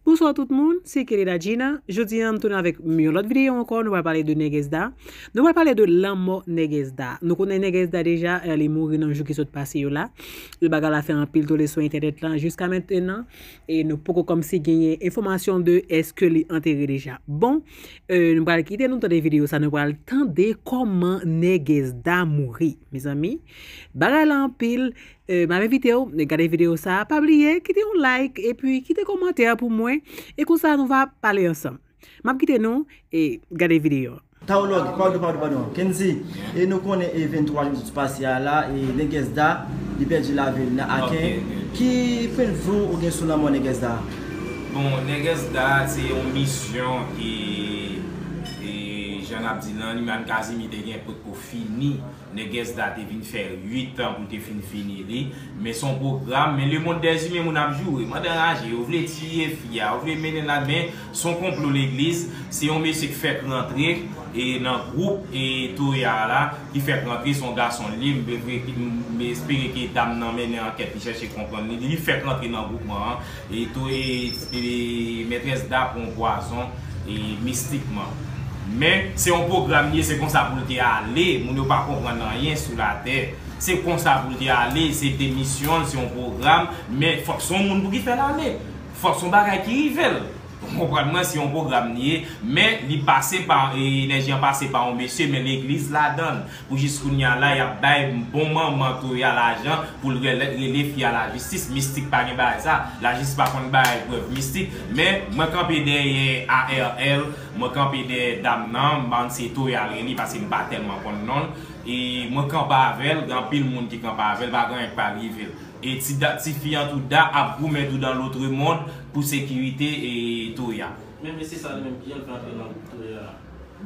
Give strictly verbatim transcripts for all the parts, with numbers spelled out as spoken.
Bonswa tout moun, se Kelly Dadjina. Jodi a, m tounen avèk yon lòt videyo ankò. Nou pral pale de Nègès Da. Nou pral pale de lanmò Nègès Da. Nou konnen Nègès Da deja, eh, li mouri nan jou ki sot pase yo la. E bagay la fè anpil tole sou entènèt lan jiska mentenan. E nou poko kòmsi genyen enfòmasyon de èske li antere deja. Bon, eh, nou pral kite nou tande videyo sa, nou pral tande kòman Nègès Da mouri. Mezanmi, bagay la anpil. Eh, m ap envite w gade videyo sa a. Pa bliye, kite yon like epi kite kòmantè pou mwen. E konsa nou va pale ansanm. M ap kite nou e gade videyo a. Taolog, padon, padon, padon. Kenzi, e nou konnen e venntwa jen sot pase a la, e Nègès Da, li pèdi lavi l nan Aken. Ok, ok. Ki pwennvi w gen sou lanmò Nègès Da? Bon, Nègès Da, se yon misyon ki, e, jan n ap di nan, Limann Kazimi te gen potko fini. Nègès Da te vin fè uit an pou l te fin fini li. Men se yon pwogram, men lemonn dèzimen moun ap joure. Mwen anraje, yo vle tiye fi a, yo vle mennen l la, men se yon konplo legliz. Se yon mesye ki fèk rantre e nan gwoup e Toya la, ki fèk rantre, se yon gason li, m, m, m espere ke dam nan mennen ankèt, li chèche konprann li. Li fèk rantre nan gwoupman an. E tou, e, e, Mètrès Da pran pwazon, e, mistikman. Men, se yon pwogram li ye, se konsa pou l te ale, moun yo pa konprann anyen sou latè. Se konsa pou l te ale, se te misyon l, se yon pwogram, men fòk se yon moun pou ki fè l ale. Fòk se yon bagay ki rive l. Ou konprann mwen, se yon pwogram li ye, men li pase pa, e, enèji an pase pa yon mesye, men legliz ladan l. Pou jis kounye a la, y ap bay bon manman Toya lajan pou l rele, rele fi a lajistis. Mistik pa gen bagay sa. Lajistis pa konn bay prèv mistik. Men, mwen kanpe dèyè A R L, mwen kanpe dèyè dam nan, m pa konn si Toya l rele, paske m pa tèlman konn non l. E mwen kanpe avè l, gen anpil moun ki kanpe avè l, pa gen anyen k pral rive l. E ti da, ti fi an tou Da ap goumen tou dans l'autre monde pou sekirite e Toya. Men mesye sa li menm, kijan l fè antre nan gwoup Toya a?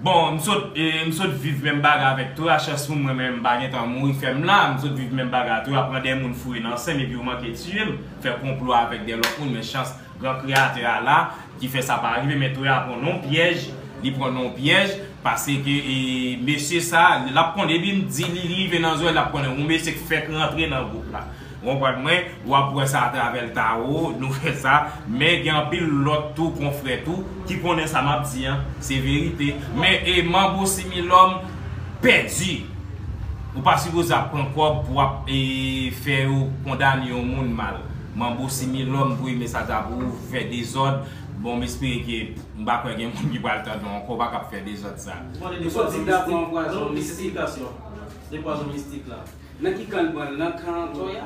Bon, m sot, e, m sot viv menm bagay avèk Toya, chans pou mwen, men m pa gentan mouri fè m la, m sot viv menm bagay ak Toya, pran de moun foure nan sen m, epi yo manke tiye m, fè konplo avèk de lòt moun, men chans gran kreyatè a la, ki fè sa pa rive, men Toya pran nan yon pyèj, li pran nan yon pyèj, paske, e, mesye sa, l ap konnen, depi m di li, li rive nan zòrèy, l ap konnen, yon mesye k fèk rantre nan gwoup la. Ou konprann mwen? W ap wè sa atravè l tawo, nou fè sa, men gen anpil lòt tou, konfrè tou, ki konnen sa m ap di an, se verite. Men, e, Manbo Similòm pèdi. Ou pa sipoze ap pran kòb pou w ap, e, fè yo kondane yon moun mal. Manbo Similòm voye mesaj la pou ou, fè dezòd. Bon, m espere ke m pa kwè gen moun ki pral tande w ankò, ou pa ka ap fè dezòd sa. Ou sòti dakò an pwazon mistik. De pwazon mistik la. Nan ki kan l pran l? Nan kan Toya?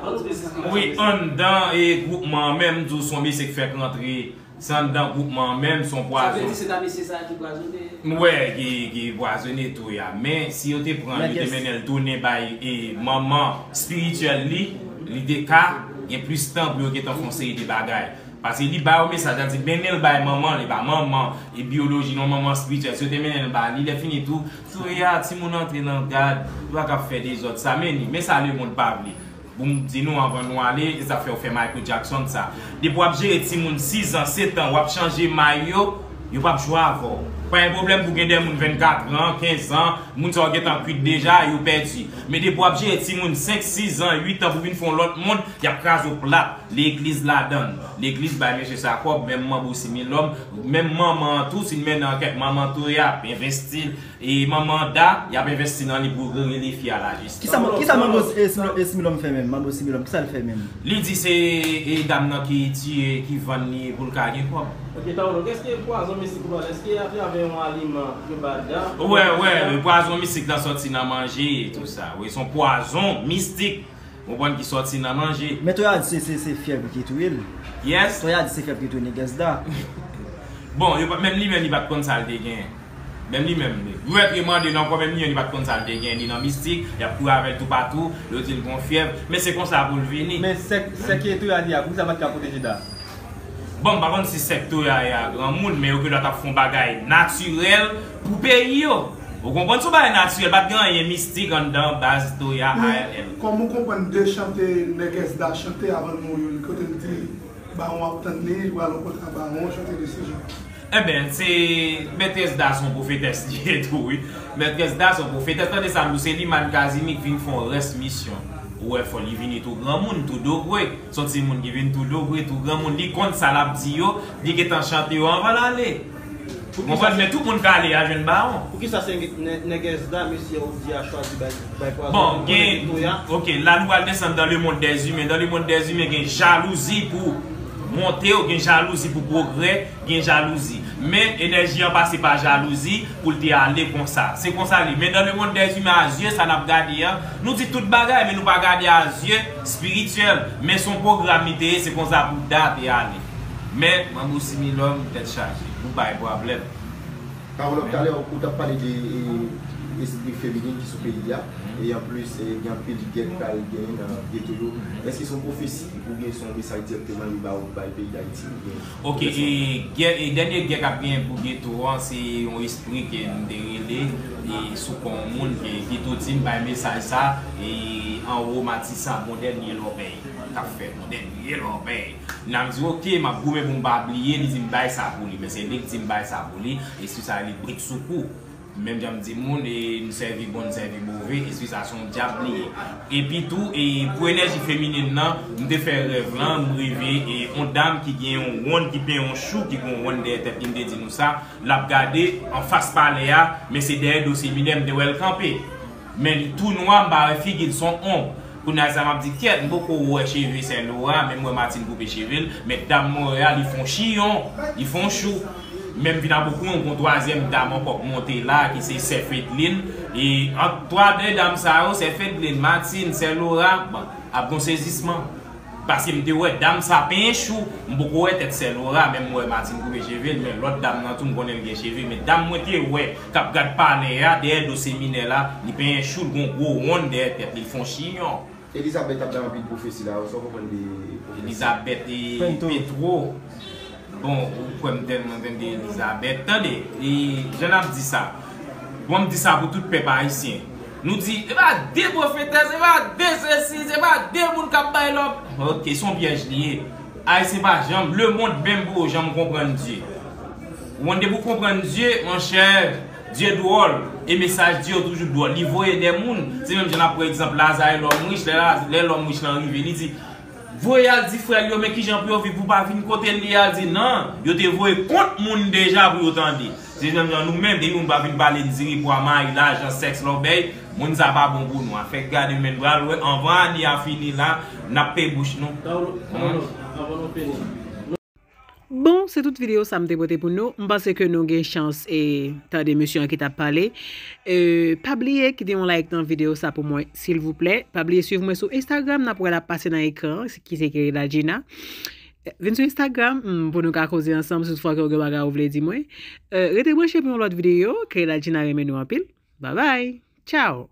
Wi, anndan e gwoupman an menm, m di w se yon mesye k fèk rantre. Se anndan gwoupman an menm, se yon pwazon. Sa vle di se ta mesye sa a ki pwazone? M wè ki, ki pwazone Toya. Men si yo te pran l, yo te mennen l tounen bay e manman espirityèl li, li te ka gen plis tan pou yo gentan fè yon seri de bagay. Paske li ba yo mesaj la, di mennen l bay manman l, e pa manman e biyoloji non, manman espirityèl. Si yo te mennen l ba li, lè fini tou, Toya, timoun antre nan gad, yo pa ka ap fè dezòd sa, men ni, men sa lemonn pa vle. Pou m di nou anvan nou ale, e sa fè yo fè Michael Jackson sa. Depi w ap jere timoun sis an, sèt an, w ap chanje may yo, yo p ap jwe avè w. Pa gen pwoblèm pou gen de moun vennkat an, kenz an, moun sa yo gentan kwit deja, yo pèdi. Men depi w ap jere timoun senk, sis an, uit an pou vin fè yon lòt moun, y ap kraze w plat. Legliz ladan l. Legliz bay mesye sa kòb, menm Manbo Similòm, menm manman an tou, si n mennen ankèt, manman Toya ap envesti l, e manman Da, y ap envesti nan li pou rele fi a lajistis. Kisa, kisa Manbo Similòm fè menm? Manbo Similòm, kisa l fè menm? Li di se, e, dam nan ki tiye, ki vann li pou l ka gen kòb. Ok, Taolo, èske pwazon mistik ou pale, èske atravè yon aliman yo ba Da? Wè, wè, pwazon mistik la sòti nan manje e tou sa. Wi, se yon pwazon mistik. Ou konprann, ki sòti nan manje. Men Toya di se, se, se fyèv ki touye l. Kiyès? Toya di se fyèv ki touye Nègès Da. Bon, yo pa, menm li menm, li pa t konn sa l te gen. Menm li menm, li. Gouwèt yo mande l ankò, menm li menm, li pa t konn sa l te gen. Li nan mistik, y ap kouri avè l toupatou, yo di l gon fyèv. Men se konsa pou l vini. Men sèk, sèk Toya di a, poukisa l pa t ka pwoteje Da? Bon, m pa konn si sèk Toya ye a granmoun, men yo gendwa t ap fè yon bagay natirèl pou peyi yo. Ou konprann, se yon bagay natirèl, pa t gen anyen mistik anndan baz Toya A R L. Kòm ou konprann de chante Nègès Da chante avan l mouri, kote l di Bawon ap tann li, li pral rankontre ak Bawon, chante de se jan. Enben, se Mètrès Da se yon pwofetès li ye tou, wi. Mètrès Da se yon pwofetès, tande sa m di w, se Limann Kazimi k vin fè yon rès misyon. Ou wè fò li vini tou granmoun, tou dogre. Se yon timoun ki vin tou dogre, tou granmoun. Li konn sa l ap di yo, li gentan chante yo anvan l ale. Ou konprann? Men tout moun ka ale al jwenn bawon. Poukisa se nè- nègès da mesye Audi a chwazi bay, bay pwazon? Bon, gen, ok, la nou pral desann dans le monde des humains. Dans le monde des humains, gen jalouzi pou monte, ou gen jalouzi pou pwogrè, gen jalouzi. Men enèji an pase pa jalouzi pou l te ale konsa. Se konsa li. Men dans le monde des humains, a zye sa n ap gade an, nou di tout bagay, men nou pa gade a zye espirityèl. Men se yon pwogram li te ye, se konsa pou da te ale. Men, manbo Similòm, tèt chaje. Ou bay pwoblèm. Carolo, talè ou t ap pale de e, espri feminen ki sou peyi a, e anplis e, gen anpil gè k pral genyen nan geto yo. Èske se yon pwofesi oubyen se yon mesaj dirèkteman yo ba ou bay peyi Dayiti oubyen? Ok, e, gè, e dènye gè k ap genyen pou geto an, se yon espri ke m te rele e, sou kò yon moun ke geto di m bay mesaj sa e, anwo Matisan, bon dènye lòbèy k ap fèt, bon dènye lòbèy. N ap di, ok, m ap goumen pou m pa bliye, li di m bay sa pou li, men se li k di m bay sa pou li, espri sa li brik sou kou. Menm jan m di moun, e, n sèvi bon, n sèvi move, espri sa se yon dyab li ye. Epi tou, e, pou enèji feminen nan, m te fè rèv lan, m reve, e, yon dam ki gen yon wonn, ki penyen yon chou, ki gen yon wonn dèyè tèt li, m te di nou sa, l ap gade anfas palè a, men se dèyè do seminè m te wè l kanpe. Men li tou nwa, m pa wè figi l, se yon onb. Kounye a sa m ap di, kyèt, m poko wè cheve sè Laura, men m wè Martine koupe cheve l, men dam mwen wè a, li fè yon chiyon, li fè yon chou. Men m vin ap okouran, gon twazyèm dam ankò k monte la, ki se sè Fedline. E ant twa de dam sa yo, sè Fedline, Martine, sè Laura, bon, ap gon sezisman. Paske m te wè dam sa penyen chou, m poko wè tèt sè Laura, men m wè Martine koupe cheve l, men lòt dam nan tou m konnen l gen cheve, men dam mwen te wè k ap gad palè a, dèyè do seminè la, li penyen chou, l gon gwo wonn dèyè tèt li, l fè yon chiyon. Elizabeth ap bay anpil pwofesi la, sa w konprann de pwofesi? Elizabeth e Petro. Bon, ou kwè m tèlman tande Elizabeth. Tande, e, jan n ap di sa. Bon, m di sa pou tout pèp ayisyen. Nou di, se pa de pwofetès, se pa de sesi, se pa de moun k ap bay lòb. Ok, se yon pyèj li ye. Ayisyen pa janm, lemonn menm pou yo janm konprann Dye. Ou konn depi w konprann Dye, monchè, Dye dwòl, e mesaj Dye yo toujou dwòl. Li voye de moun. Se menm jan n ap pran egzanp Laza e lòm rich. Lè la, lè lòm rich lan rive, li di, voye al di frè l yo, men kijan pou yo viv, pou pa vin kote l, li al di, nan, yo te voye kont moun deja pou yo tande. Se menm jan nou menm, depi moun pa vin pale n diri, pwa, mayi, lajan, sèks, lòbèy, moun sa pa bon pou nou. Afè k gade men n pral wè, anvan ane a fini la, n ap peye bouch nou. Carolo, Carolo, anvan nou fini. Bon, se tout videyo sa m te pote pou nou. M panse ke nou gen chans e tande mesye an ki t ap pale. E, pa bliye kite yon like nan videyo sa pou mwen, silvouplè. Pa bliye swiv mwen sou Instagram, n ap wè l ap pase nan ekran, ki se Keila Gina. Vin sou Instagram, mm, pou nou ka koze ansanm, si toutfwa ke w gen bagay ou vle di mwen. E, rete branche pou yon lòt videyo, Keila Gina renmen nou anpil. Babay, tchaw!